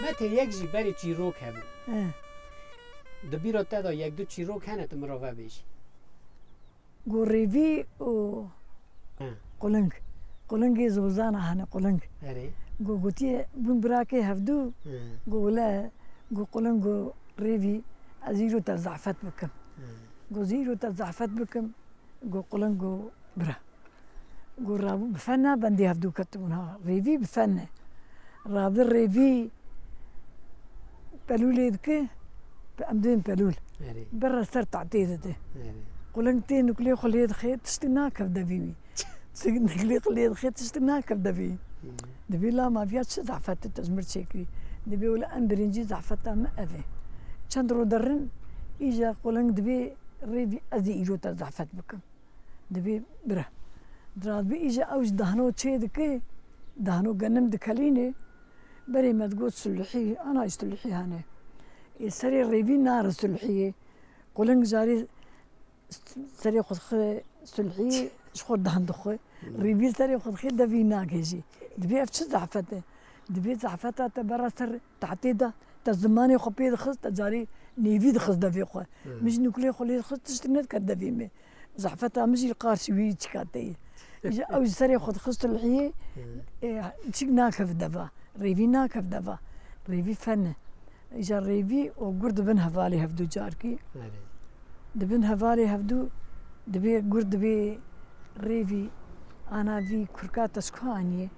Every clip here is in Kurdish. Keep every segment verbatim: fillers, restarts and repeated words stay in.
Mete, yek jî berê çîrok hebû. Eh. Di bîra te de yek du çîrok hene, tu min re vebêjî. Go rêvî û He. quling. Qulingê zozana hene quling. Erê. Go gotiye bûn birakê hevdû. He. Go wile go quling go rêvî ez îro te zehfet bikim. He. Go zîro te zehfet bikim. Go quling go bira. Go rabû bi fen ne bendê hevdû ketibûn ha. Rêvî bi fen ne. Rabî rêvî pelûlê dike. Em dibên pelûl. Erê. Bere ser tahtê dide. Erê. Quling tê nuklê xwe lê dixê tiştik nakev devî wî. Nuklê xwe lê dixê tiştik nakev devî. Dibê la maviya çi zehfet tu ji mir çêkirî. Dibê wile em birincî zehfeta me ev e. Çend ro derin îja quling dibê rêvî ez ê îro te zehfet bikim. Dibê bira. Dirat bi îja ew ji dahno çê dike, dahno genim dikelîne. Berê me digot sulhî, ana sulhî hene. Ê serê rêvî nare sulhiyê. Quling carê serê xwe dixe sulhiyê, ji xwe dahn dixwe. Rêvî serê xwe dixe devî nake jî. Dibê ev çi zehfet e? Dibê zehfeta te bera ser tahtê de, te zimanê xwe pê dixist, te carê nêvî dixist devê xwe. Min ji nuklê xwe lê dixist, tiştik nedike devê me. Zehfeta min jî li qarşî wî çika te ye. Îja ew ji serê xwe dixist sulhiyê, ê, çik nakev deva. Rêvî nakev deva. Rêvî fen e. Îja rêvî û gur dibin hevalê hevdû carkî. Erê. Dibin hevalê hevdû, dibê gur dibê rêvî, ana vî kurka te ji ku aniye?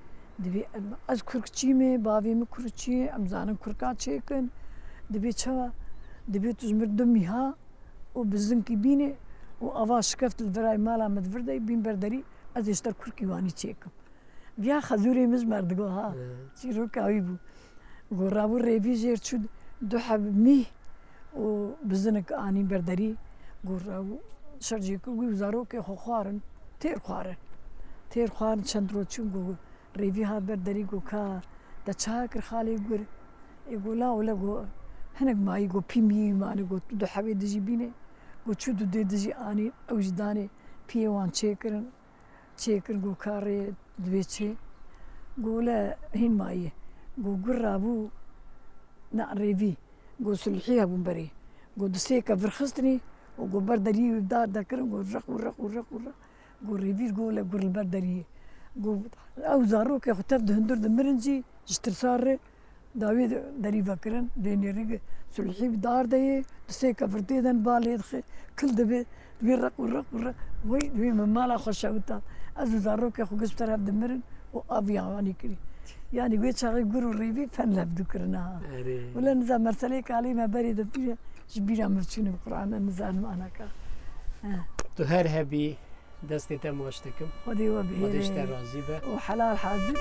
Dibê em, ez kurkçî me, bavê min kurkçî ye, em zanin kurka çêkin. Dibê çawa? Dibê tu ji mir du mîha û bizinkî bîne û ava şikeft li virayê mala min di vir de ye, bîn ber derî, ez ê ji te kurkî wanî çêkim. Viya xezûrê min ji me re digo ha. Çîroka wî bû. Go rabû rêvî jêr çû du heb mîh û bizinik anî ber derî. Go rabû şercêkir wî û zarokê xwe xwarin. Têr xwarin. Têr xwarin çend roj çûn go rêvî hat ber derî go ka te çawa kir xalê gur. Ê go la wile go hinek mayî go pî mî mane go tu du hebê dijî bîne. Go çû du dê dijî anî ew jî danê piyê wan çêkirin. Çêkir go karê divê çê. Go le hîn mayî. Go gur rabû na rêvî. Go sulhî hebûn berê. Go di sêke virxistinî û go ber derî dar dekirin go req û req û req û req. Go rêvî go le gur li ber deriyê. Go ew zarokê xwe tev di hundir dimirin jî ji tirsa re dawî derî vekirin. Dê nêrî sulhî bi dar de ye. Di sêke vir tê den ba lê dixe. Kil dibe. Dibê req û req û req. Wey dibê min mala xwe şewita. Ez û zarokê xwe giş bi terev dimirin û av ya wanî kirî. Yanî wê çaxê gur û rêvî fen li hevdû kirine ha. Erê. Wile niza merselê kalê me berê de pîre ji bîra min çûne bi Qur'an, ez nizanim anaka. He. Tu her hebî, destê te maç dikim. Xwedê we Xwedê ji te bihêrê. Razî be. Û helal hazir.